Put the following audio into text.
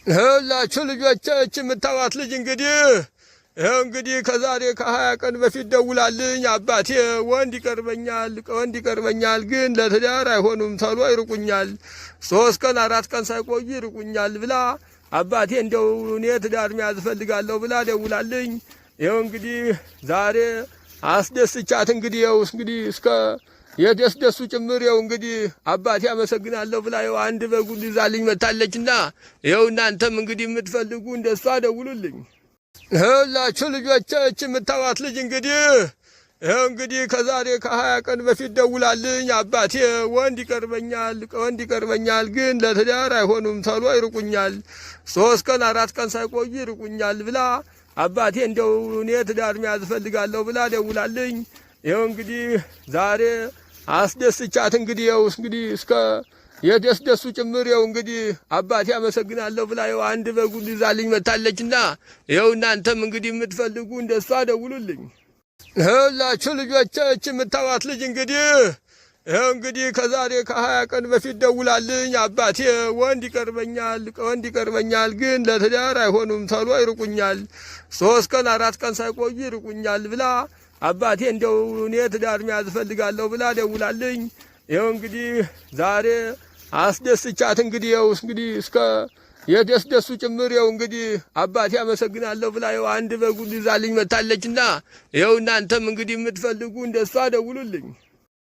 ይኸውላችሁ ልጆቼ፣ ይህች የምታዋት ልጅ እንግዲህ ይኸው እንግዲህ ከዛሬ ከ20 ቀን በፊት ደውላልኝ፣ አባቴ ወንድ ይቀርበኛል፣ ወንድ ይቀርበኛል፣ ግን ለትዳር አይሆኑም፣ ተሎ ይርቁኛል፣ 3 ቀን 4 ቀን ሳይቆዩ ይርቁኛል ብላ፣ አባቴ እንደው እኔ ትዳር መያዝ እፈልጋለሁ ብላ ደውላልኝ። ይኸው እንግዲህ ዛሬ አስደስቻት እንግዲህ ይኸው እንግዲህ እስከ የደስደሱ ጭምር ይኸው እንግዲህ አባቴ አመሰግናለሁ ብላ ይኸው አንድ በጉን ይዛልኝ መጥታለችና ይኸው እናንተም እንግዲህ የምትፈልጉ እንደሷ ደውሉልኝ። ይኸውላችሁ ልጆቼ፣ ይህች የምታዋት ልጅ እንግዲህ ይኸው እንግዲህ ከዛሬ ከ20 ቀን በፊት ደውላልኝ፣ አባቴ ወንድ ይቀርበኛል፣ ወንድ ይቀርበኛል፣ ግን ለትዳር አይሆኑም፣ ተሎ ይርቁኛል፣ 3 ቀን 4 ቀን ሳይቆዩ ይርቁኛል ብላ፣ አባቴ እንደው እኔ ትዳር መያዝ እፈልጋለሁ ብላ ደውላልኝ። ይኸው እንግዲህ ዛሬ አስደስቻት እንግዲህ ይኸው እንግዲህ እስከ የደስደሱ ጭምር ይኸው እንግዲህ አባቴ አመሰግናለሁ ብላ ይኸው አንድ በጉን ይዛልኝ መጥታለችና ይኸው እናንተም እንግዲህ የምትፈልጉ እንደሷ ደውሉልኝ። ይኸውላችሁ ልጆቼ፣ ይህች የምታዋት ልጅ እንግዲህ ይኸው እንግዲህ ከዛሬ ከ20 ቀን በፊት ደውላልኝ፣ አባቴ ወንድ ይቀርበኛል፣ ወንድ ይቀርበኛል፣ ግን ለትዳር አይሆኑም፣ ተሎ ይርቁኛል፣ 3 ቀን 4 ቀን ሳይቆዩ ይርቁኛል ብላ፣ አባቴ እንደው እኔ ትዳር መያዝ እፈልጋለሁ ብላ ደውላልኝ። ይኸው እንግዲህ ዛሬ አስደስቻት እንግዲህ ይኸው እንግዲህ እስከ የደስደሱ ጭምር ይኸው እንግዲህ አባቴ አመሰግናለሁ ብላ ይኸው አንድ በጉን ይዛልኝ መጥታለችና ይኸው እናንተም እንግዲህ የምትፈልጉ እንደሷ ደውሉልኝ።